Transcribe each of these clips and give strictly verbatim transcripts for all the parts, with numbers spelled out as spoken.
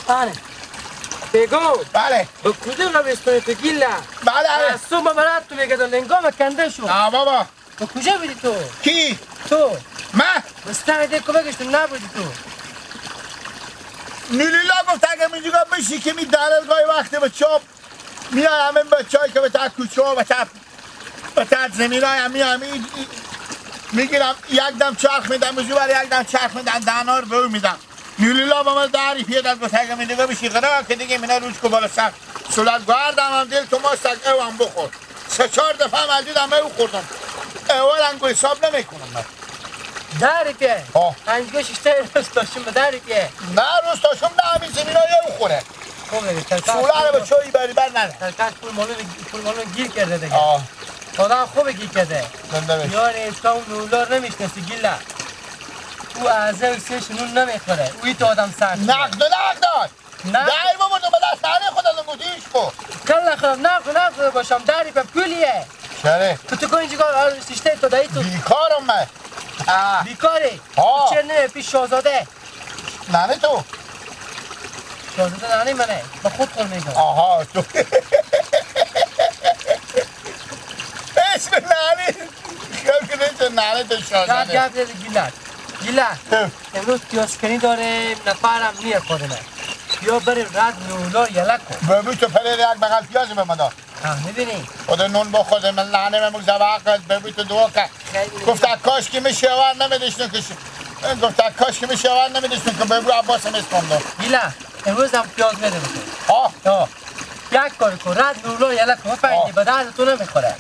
بله. بیگو. بله. به کجا رویستونی تو گیلا؟ بله، بله. از صبح برات تو میگه تو لنگام کنده شو. آه، بابا. به کجا بودی تو؟ کی؟ تو. من؟ مستمع ده کمکش تو نبودی تو. نیلیلا گفت اگه می‌جوگا بشی که می دارلگای وقت به چاپ میای همین بچه‌ای که به تا کوچه و به تا، به تا زمینای همی، همی می‌گیرم، یک دم چرخ می‌دم، به زوبر یک دم چرخ می‌دم، دانار به او می‌دم. نیلیلا با من داری پیدا گفت اگه می دیگه بشی غنا که دیگه مینه روز کو بالا سر سولت گردم هم دل تو ما سگ او هم بخور. سه چهار دفعه هم از دیدم او خوردم. اول انگو حساب نمی‌کنم من. داری پیه. ها. پنج گوش اشته روز تاشون به داری پیه. نه روز تاشون نه همی زمینای او خوره. خوبه، تلکاش سولا رو به پول چوی بری بر نره. تلکاش پول مالون، پول مالون گیر کرده دیگه. آه. آدم خوبه گیر کرده. زنده بش. یار اسکا اون نورلار نمیشناسی گیلا. او از او سه شنون نمیخوره. اوی تو آدم سخت. نقد و نقد دار. نه. دای بابا تو به دست نره خود از اون گوتیش کو. کلا خراب نقد و نقد باشم داری به پولیه. شره. تو تو کنجی کار سیشته تو دایی تو. بیکارم من. آه. بیکاری. ها. تو چه نه پیش شاهزاده. ننه تو؟ شازده ننه منه، به خود خور می‌گم. آها، تو. اسم ننه. خیال کنه چه ننه تو شازده. گپ گپ زدی گیلک. گیلک. هه. امروز پیاز کنی داره، نفرم نیه خودمه. بیا بریم رد نولا یلک کن. ببو تو پره یک بغل پیاز به ما دار. ها، می‌بینی؟ خود نون بخور، من لعنه من مگزه وقت ببو تو دعا کن. خیلی گفت، ممنون. کاش که می شوهر نمی‌داشتن که ش-، گفت، کاش که می شوهر نمی‌داشتن که ببو عباس هم اسکان داد. گیلا، امروز هم پیاز می‌ده بخور. آه. آه. یک کار کن، رد نورلا یلا کن، آه. فهمیدی، به درد تو نمی‌خوره.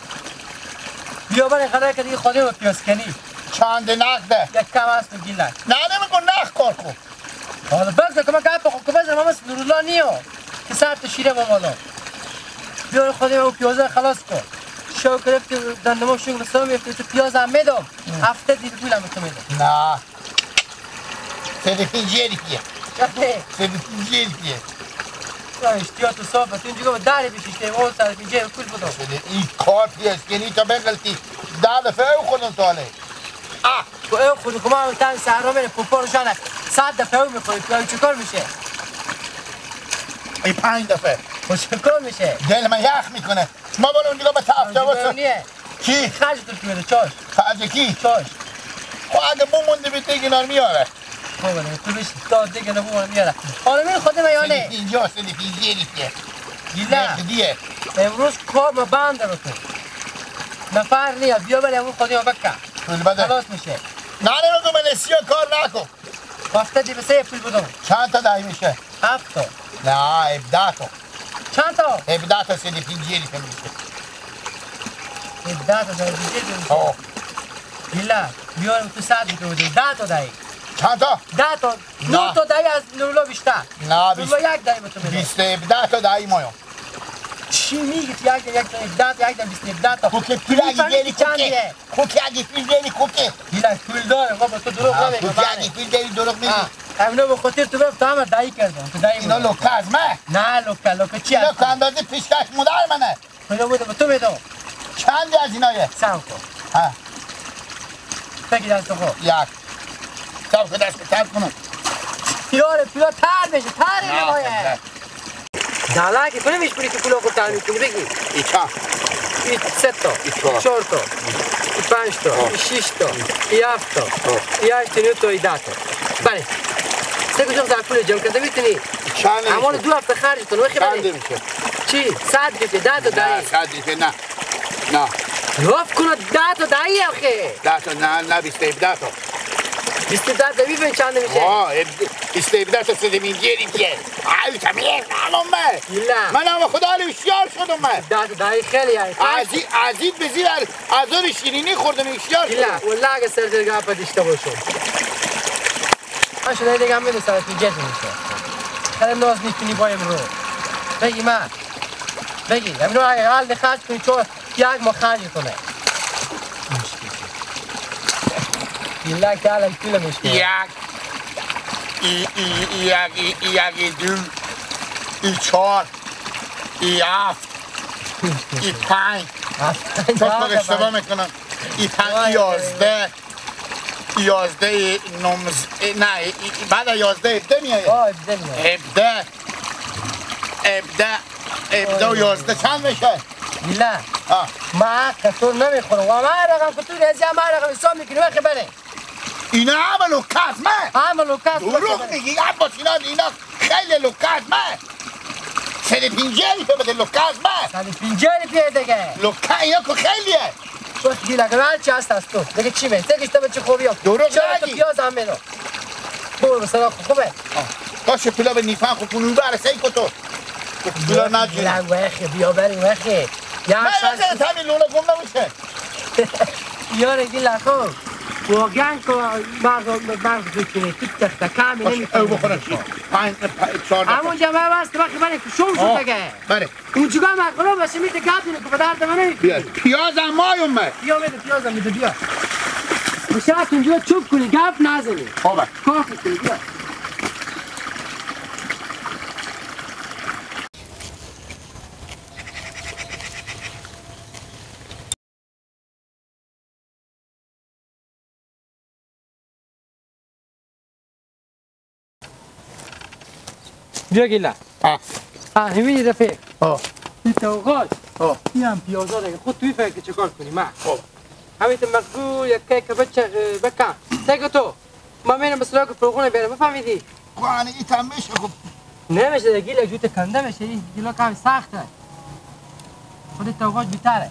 بیا برین خانه که دیگه خودی رو پیاز کنی. چند نقده؟ یک کم هست تو گیلا. نه، نمی‌گو نخ کار کن. حالا بس که من گپ خو که بزنم، من مثل نورالله نیو که سر تو شیره با مالا. بیا خودی او پیازه خلاص کن. شو گرفت که دندما شو گلستان میفته تو پیاز هم میدم. هفته دیر گولم تو میدم. نه. سه پنجاه روپیه. چنده؟ سه پنجاه روپیه. تو اشتیا تو صاف تو اینجا با داری بشیشته، ما سر پنجاه کل بدم. شده این کار پیاز کنی تا بغلطی. ده دفعه او خودم ساله. آه. خب، ای خود کما هم تن صحرا می‌ره، پوپا رو شانه. صد دفعه او می‌خوری، تو چیکار می‌شه؟ ای پنج دفعه. خب، چیکار می‌شه؟ دل من یخ می‌کنه. ما برو اونجا به تفته اونجا واسه. نیه. کی؟ خرج تو تو بده، چاش. خرج کی؟ چاش. خب، اگه بمونده بیت دیگه نار میاره. خب، بله، تو بش تا دیگه نبو میاره. حالا من خودم یعنی. سیدی اینجا، سیدی اینجا دیگه. گیلا. نقدیه. امروز کار ما بنده بکن. نفر نیه، بیا بله، اون خودی ها بکن. پول بده. خلاص می‌شه. نه، نه، بگو من اسیا کار نکن. هفته دی بسه یه پول بدم. چند تا دهی می‌شه؟ هفت تا. نه، هفده تا. چند تا؟ هفده تا سیدی پنجی می‌شه. هفده تا سیدی پنجی می‌شه. آه. گیلا، بیارم تو صد می‌کنم بدم. ده تا دهی. چند تا؟ ده تا. نه. نه تا دهی از نورلا بیشتر. نه، نورلا بیست. یک دهی به تو می‌ده. بیست، هفده تا دهی مایم. چی می‌گی؟ یک، یک، یک، ده تا، یک ده، بیست، هفده تا. کوکه، پول اگه می‌فهمی بیاری، که چندیه؟ کوکه. کوکه اگه پول بیاری، کوکه. بیلک پول داره، ما با تو دروغ آه، نمی‌گم، کوکه بله. اگه پول بیاری، دروغ می‌گی. آه، همینو به خاطر تو بفت، همه دایی کردم، تو دایی اینا بودی. لوکه از من؟ نه، لوکه، لوکه چی اینا هست؟ که اندازه پیشکش مدار منه. کجا بوده؟ به تو می‌دم. چندی از اینایه؟ سم کن. ها. بگی دست خود. یک. سم کن، دست کن، سم کنم. یاره، پیلا تر بشه، تر نه، نمایه. نه. دالا که تو نمیش بری که کلا خود تر می‌کنی، بگی. ای چهار. ای سه تا. ای چهار. ای چهار تا. ای پنج تا. آه. ای شش تا. ای هفت تا. آه. ای هشت تا، ای نه تا، ای ده تا. بله. سه کجا در پول جمع کرده می‌تونی؟ چند نمیشه؟ اما دو هفته خرج کنه، بخیر، چند بله. نمیشه؟ چی؟ صد روپیه، ده تا نه، دهی. صد روپیه نه. نه. لطف کنه، ده تا دهی آخه. ده تا نه، نه، بیست، هفده تا. بیست، هفده تا، ببین چند می‌شه. آه، هفده، بیست، هفده تا صد میلیونی که. آی، تمیه، معلوم به. نه. من هم خدا رو هوشیار شدم من. ده تا دهی خیلی یعنی. عزیز، عزیز به زیر ار-، از اون شیرینی خوردم، هوشیار شدم. والله اگه سر جرگه پا دیشته باشم. من شده دیگه هم می‌دونم سر پیجت می‌شه. خیلی ناز می‌کنی با امرو. بگی من. بگی، امرو اگه حال خرج کنی، چون یک ماه خرج کنه. ایلا که الان پول می‌شه. یک. ای، ای، ای یک، ای، ای یک، ای دو. ای چهار. ای هفت. ای پنج. هفت. چون من اشتباه می‌کنم. ای پنج، وای، وای، وای. یازده. یازده، نوزده، نه، ای، ای، بعد از یازده، هفده می‌آید. آه، هفده می‌آید. هفده. هفده، هفده و یازده چند می‌شه؟ گیلک. آه. من حق تو نمی‌خورم. و من رقم که تو ریزی، من رقم حساب می‌کنی، وقت بره. اینا همه لوکه است، مه؟ همه لوکه است، دروغ می‌گی، عباس، اینا، اینا خیلی لوکه است، مه؟ صد و پنجاه روپیه بده، لوکه است، مه؟ صد و پنجاه روپیه دیگه. لوکه، اینا که خیلیه. وقت گیلک، هر چی هست از تو. دیگه چی می‌گی؟ دیگه تو به چی خوبی ها؟ دروغ چرا تو نگی. پیاز هم می‌دم. برو به سراغ خوبه. آه. باشه، پلا به نیفن خو پونو بره، سی کو تو. پلا نجی. گیلک وخی، بیا بریم وخی. یا من ساعت یه تامی لولا گم نمیشه. یاره گیلک خو. واقعاً که مغز، مغز بکنه، تو تخته کمی باشه، نمی‌کنه. او بخوره چی؟ پنج، پ-، چهارده. همون جمعه واسه وقتی برای که شون آه. شد دیگه. بله. اونجا هم اقلا باشه، می‌ته گپ اینه که به درد من نمی‌خوره. بیا. پیاز هم مای اومد. بیا می‌ده، پیاز هم می‌ده، بیا. بشه اونجا چوب کنی، گپ نزنی. خب. کار کنی، بیا. بیا گیلک. آه. آه، همین رفیق. آه. این توغاج. آه. این هم پیازا دیگه. خود توی فکر چه کار کنی، من. خب. همین تو مقبول یک که بچه بکن. سگو تو. ما می‌رم به سراغ فرغونه بیارم، بفهمیدی؟ خو انه ایتا می‌شه خب. نمی‌شه دیگه، گیلک جوت کنده می‌شه، این گیلک کمی سخته. خودت توغاج بیتره.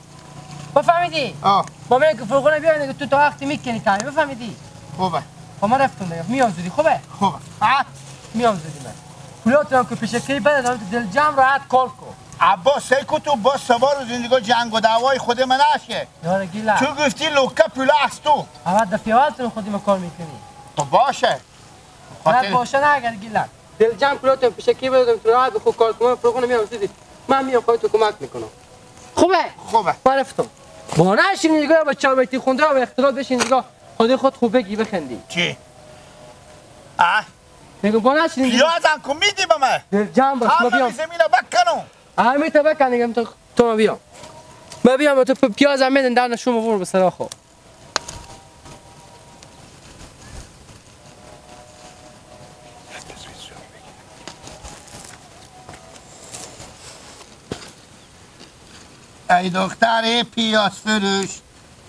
بفهمیدی؟ آه. ما می‌ریم که فرغونه بیاریم دیگه، تو تا وقتی می‌کنی کمی، بفهمیدی؟ خوبه. خب ما رفتم دیگه، میام زودی، خوبه؟ خوبه. آه. میام زودی من. پولاتو هم که پیشکی بده، دارم تو دل جمع راحت کار کن. عباس، سیکو تو باز سوار و زندگی جنگ و دعوای خود من نشه. یاره گیلک. تو گفتی لوکه پولا از تو. اما دفعه اول تو خودی ما کار می‌کنی. خب باشه. خاطر باید باشه نه اگر گیلک. دل جمع کلاتم پیشکی بدم تو راحت به خود کار کنم، فرغون میام زودی. من میام خودتو کمک می‌کنم. خوبه؟ خوبه. ما رفتم. با نشین دیگه با چهار بیتی خونده و اختلاط بشین دیگه. خودی خود خوب بگی بخندی. چی؟ آه؟ میگم با نشین دیگه. پیازم کو میدی به من؟ دل جمع باش، ما همه بیام. زمینه بکنم. همه تا بکن دیگه، تو، تو ما بیام. ما بیام، تو پ-، پیاز هم می‌دن، در نشون ببر به سراخو. ای دختر پیاز فروش،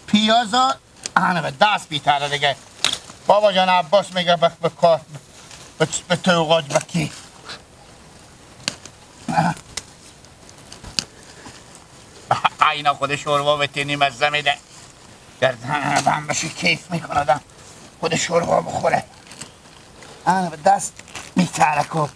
پیازا هنه به دست بیتره دیگه. بابا جان، عباس میگه به، به کار، به، به توغاج بکی. اینا خود شوروا به تینی مزه می‌ده. گردن آدم بشه کیف می‌کنه آدم. خود شوروا بخوره. آه، به دست می‌تره کو.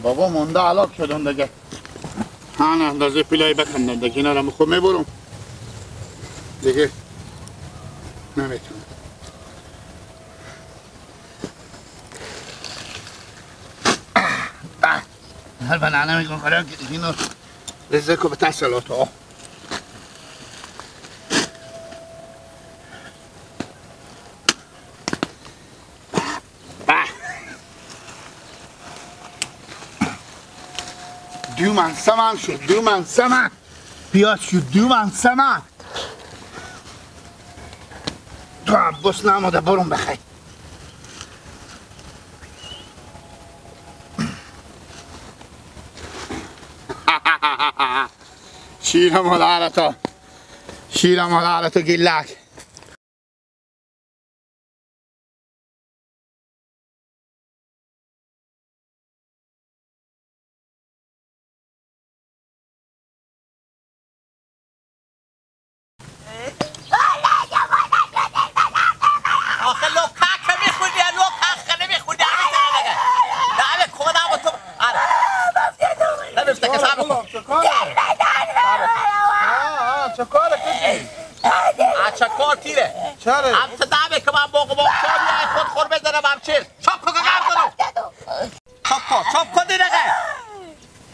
بابا مونده هلاک شدن دیگه. هان اندازه پیلای بکندن دیگه، اینا را خود میبرم دیگه. نمیتونم. به. هر بنانه می‌گم خدا که دیگه اینو رزه کو به تحصیلات ها. به. دو من سمن شد، دو من سمن. پیاز شد دو من سمن. تو عباس نموده برون بخیر. شیر مادر تو. شیر مادر تو گیلک. آخه لوکه که می‌خوردی، لوکه که نمی‌خوردی، همین طرف دیگه. نه، همین کونه با تو. آره. نمی‌فته که صبر کن. چه کاره؟ آه، آه، چه کاره کسی؟ آه، چه چره؟ هم صدا بکن، من بوق بوق چابی خود خور بزنم همچین. چاپ کن که گرد رو. چاپ کن، چاپ کن دیگه.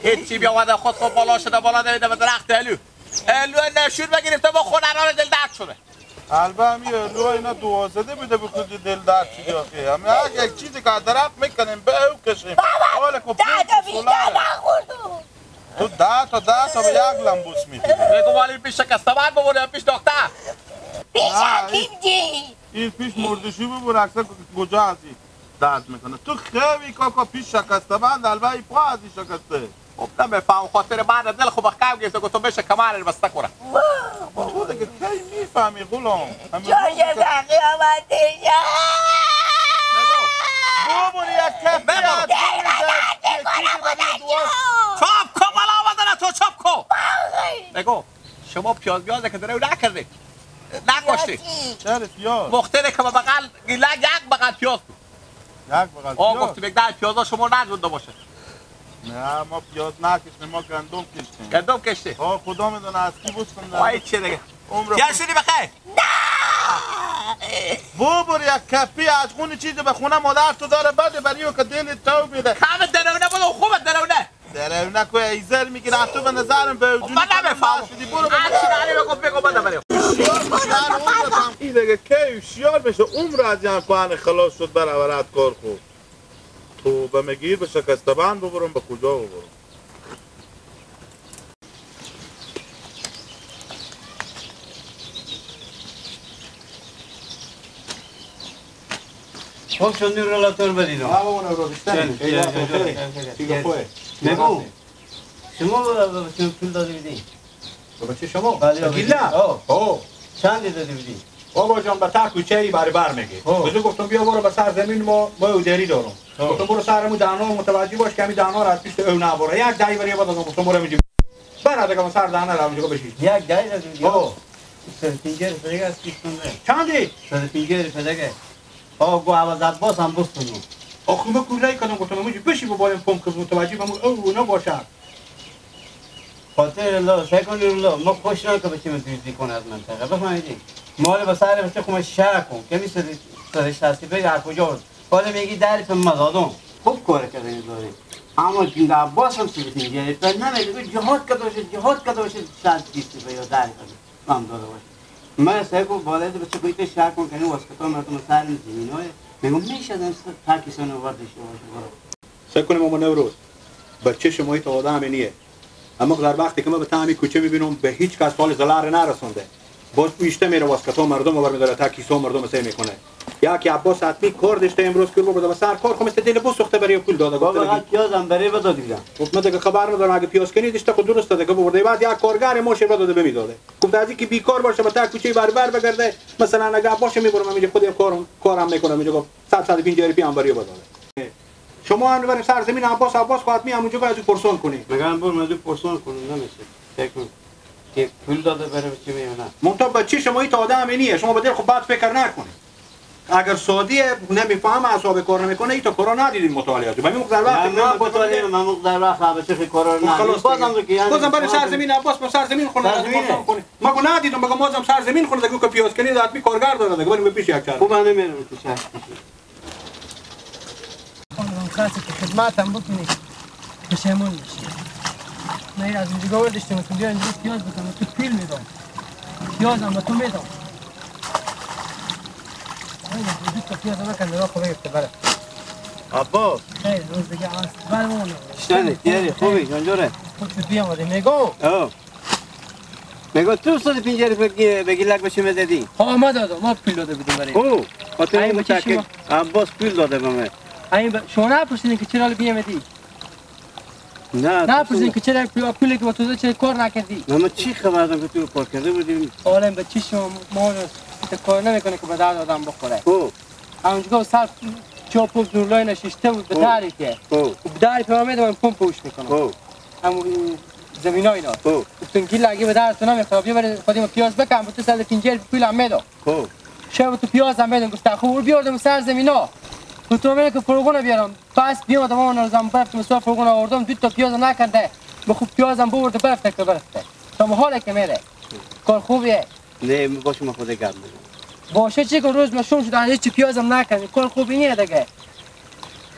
هیچی بیا وده خود خود بالا شده، بالا دویده به درخت الو. الو نشور بگرفته با خود را دل درد شده. البه همی الو اینا دوازده بده بکن دل درد شده آخه. همی هر یک چیزی که درخت می‌کنیم به او کشیم. حال کو پول سولاره. تو ده تا، ده تا به یک لمبوس می‌خوری. بگو والی پیش شکسته‌بند ببر یا پیش دکتر؟ پیش حکیم جی. این پیش مردشی ببر، اکثر کجا هستی؟ درد می‌کنه. تو خیلی کاکا پیش شکسته‌بند، البه ای پا ازی شکسته. خب نمی‌فهم، خاطر من دل خو بخکم گرفته، گفتم بشه کمر بسته کنه. تو دیگه کی می‌فهمی غلام؟ همه چهارشنبه قیامت. بابا، یک کفی بابا. از دور ده، یه چیزی برای دعا. چاپ کو، بلا بدنه تو، چاپ کو. بگو، شما پیاز بیاز که دره نکردی، نکشتی. چرا پیاز؟ مختره که بغل، گیلک یک بغل پیاز بود. یک بغل آه، پیاز؟ گفتم یک ده پیازا شما نزونده باشه. نه، ما پیاز نکشتیم، ما گندم کشتیم. گندم کشتی؟ آه، خدا می‌دونه از کی بود کن. وای، چه دیگه؟ عمر بیا خود شدی بخیر. بابا، یک کپی از خون چیز به خونه مادر تو داره بده، برای او که دل تو بیده. کم درونه بده، خوب درونه. درونه کو ایزر می‌گیره، تو به نظرم به وجود من نمی‌فهمم. شدی، برو به هر چی نظرم. علی بگو، بگو، بده بریم. من عمرم این دیگه کی هوشیار بشه، عمر از یان کوهن خلاص شد، برابرت کار خود. تو به مگیر به شکسته‌بند ببرم، به کجا ببرم؟ خب شد، نور الله تور بدیدم. ها، اون رو بیشتری. چل، خیلی چل، چل، چل، چل، چل. چل. بگو. شما به، به، به، پول داده بیدین؟ به بچه شما؟ بله، به گیلک؟ آه. آه. چندی داده بیدین؟ بابا جان، به تا کوچه ای بری بر میگه. آه. بزو گفتم بیا برو به سر زمین ما، ما او دری دارم. آه. گفتم برو سر مو دهنا متوجه باش که همی دهنا را از پیش او نبره. یک دهی بری بابا گفتم برو می‌جی. بنا دیگه من سر دهنه رو اونجا بشی. یک دهی داده بیدین؟ آه. صد و پنجاه روپیه دیگه از پیش کنده. چندی؟ صد و پنجاه روپیه دیگه. آه، گو عوض عباس هم بستونو. آخه من کولایی کدام گفتم، امو جی بشی با بایم پمپ که متوجه بمو او نباشه. خاطر الله، سیکون الله، ما خوش نکه بچه من دوزی کنه از منطقه، بفهمیدی؟ مال به سر بچه خو من شهر کن، کمی سر، سرش دستی بگه هر کجا بود. حالا میگی دری په مزادون. خوب کار کردن داری. اما جند عباس هم سیدی دیگه، پر نمیگه جهاد کده باشد، جهاد کده باشد، شاید بیست روپیه یا ده روپیه. هم داده باشه. من سعی کن بالای تو بچه کویت شهر کن کنی واسکتا مردم سر زمین های. میگم میشه دم سر تا کسان وردش باشه برو. سعی کنیم اما نوروز. بچه شما ایت آدم نیه. اما در وقتی که من به تمام کوچه می‌بینم به هیچ کس حال زلار نرسونده. باز ایشته میره واسکتا مردم ور می‌داره تا کیسا مردم سعی می‌کنه. یا که عباس حتمی کار داشته امروز که رو بده سر کار خو مثل دل بسوخته برای پول داده بابا، گفته دیگه. پیاز هم برای بده دیگه. خب من دیگه خبر ندارم، اگه پیاز کنی داشته خود درسته دیگه ببرده. بعد یک کارگر ما شبه داده بمیداده. گفت از اینکه بیکار باشه، به تا کوچه بر بر بگرده، مثلاً اگه باشه می‌برم همینجا خودم کارم، کارم می‌کنم اینجا. گفت صد، صد و پنجاه روپیه هم برای بده. شما هم بریم سر زمین عباس، عباس خواهد می همونجا از او پرسان کنی. مگه هم برم از او پرسان کنم، نمیشه. فکر کن که پول داده برای چی میونه. منتها بچه شما این تا آدم نیه، شما به دل خود بد فکر نکنید. اگر سادیه نمی‌فهمه، اعصاب کار نمی‌کنه، این تا کارا ندیدیم مطالعه تو. به همین مقدار وقت یا من مطالعه، من مقدار وقت به چه کارا خب ندیدیم. خلاص بازم دیگه. تو که یعنی بازم بریم سر سر زمین عباس، با سر زمین خونه سر از زمینه. مردم کنی. ما گو ندیدم، مگه ما هم سر زمین خونه دیگه که پیاز کنی، حتمی کارگر داره دیگه. بریم به پیش یک چرخ. خوب، همه می‌رم تو چرخ. خانم، کسی که خدمت هم بکنی، پشیمون می‌شی. من این از اونجا ورداشتم، گفتم بیا اینجا پیاز بکنم، تو پول می‌دم. پیاز هم به تو می‌دم. آره، دو تا پیاز هم کن، نگاه خوبه گفته، بله. آبا. خیر، روز دیگه هست. بله، بابا. شنی، تیاری، خوبی، جان جوره؟ خوب شد، بیامده، می‌گم. آه. میگه تو صد و پنجاه روپیه بگی-، به گیلک به چی می‌دادی؟ ها، ما دادم، ما پول داده بودیم برای. او، خاطر این این بچه بچه که شما عباس پول داده به من. این ب-، شما نپرسیدین که چرا حالا بیامدی؟ نه، نه، پرسیدین که چرا پول، پولی که با تو داده چرا کار نکردی؟ نه، من چی خبر دارم که تو کار کرده بودیم؟ حالا این بچه شما ما رو کار نمی‌کنه که به درد آدم بخوره. او. همونجا سر چاپ و زورلای نشسته بود به او. دری که. او. به دری که من می‌دونم پمپ پوش می‌کنم. او. همون زمین ها اینا. خب. گفتم گیلک اگه به درد تو نمی‌خوره، بیا بریم خودمون پیاز بکن، به تو صد و پنجاه روپیه پول هم می‌دم. خب. شب تو پیاز هم می‌دم، گفت خب برو بیاردم سر زمین ها. گفتم من که فرغونه بیارم. پس بیام آدم اون روزم برفت، مثلا فرغونه آوردم، دو تا پیاز نکنده. به خوب پیاز هم بورده برفته که برفته. تا حاله که میره. کار خوبیه. نه، باشه، من خود گپ می‌زنم. باشه، چی که روز ما شوم شد، هیچ پیازم نکنیم، کار خوبی نیه دیگه.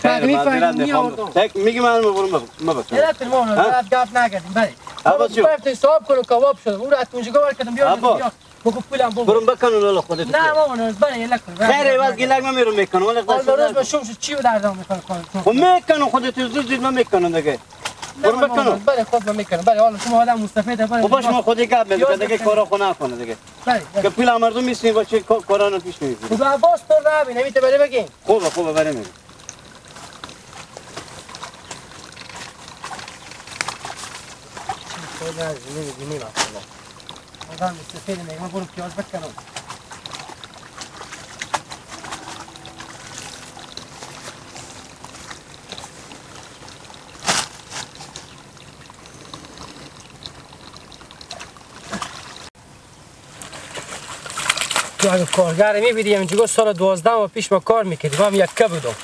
خیر، بعد می‌فهمیم، معذرت می‌خوام. می‌آوردم. تک می‌گی من برو مب-، مبکن. یه رفت ما اونو، ها؟ گپ، گپ نکردیم، بله. ها، بس شو. گفتم صاحب کنو کباب شد. او را اتونجی گوار کردم، بیا، ها، با. بیا. بگو پولم بگو. برو بکن اونو خودت. نه، ما اونو، بله، یه لک کن. خیر، عوض گیلک من می‌رم می‌کنم، ولی حالا روز ما شوم شد، چی به دردم می‌خوره کار؟ خب می‌کنم، خودت زود زود من می‌کنم دیگه. نه، برو ما بکنم. اونو، بله، خود ما می‌کنم. بله، حالا شما آدم مستفیده، بله. خب باش، ما ما خودی گپ می‌زنم، پیاز دیگه می‌کنم. کارا خو نکنه دیگه. بله، بله. که پول مردم نیستیم، با چه کا-، کارا رو پیش می‌گیریم. خدا عباس تو را بینه، می‌ته بله بگیم. خوبه، خوبه، بریم. خدا عزیز، نمی‌دونی مثلاً. آدم استفاده می‌کنه، برو پیاز بکنم. تو اگه کارگر می‌بینی، اینجا سال دوازده ما پیش ما کار می‌کردیم، هم یکه بودم.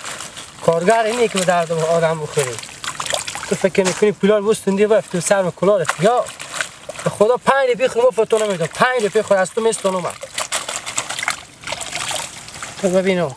کارگر اینه که به درد آدم بخوری. تو فکر می‌کنی پولار بستون دی بفت تو سر و کلارت. یا به خدا پنج روپیه خود ما فتونه می‌دم. پنج روپیه خود از تو می‌ستونم من. تو ببینم.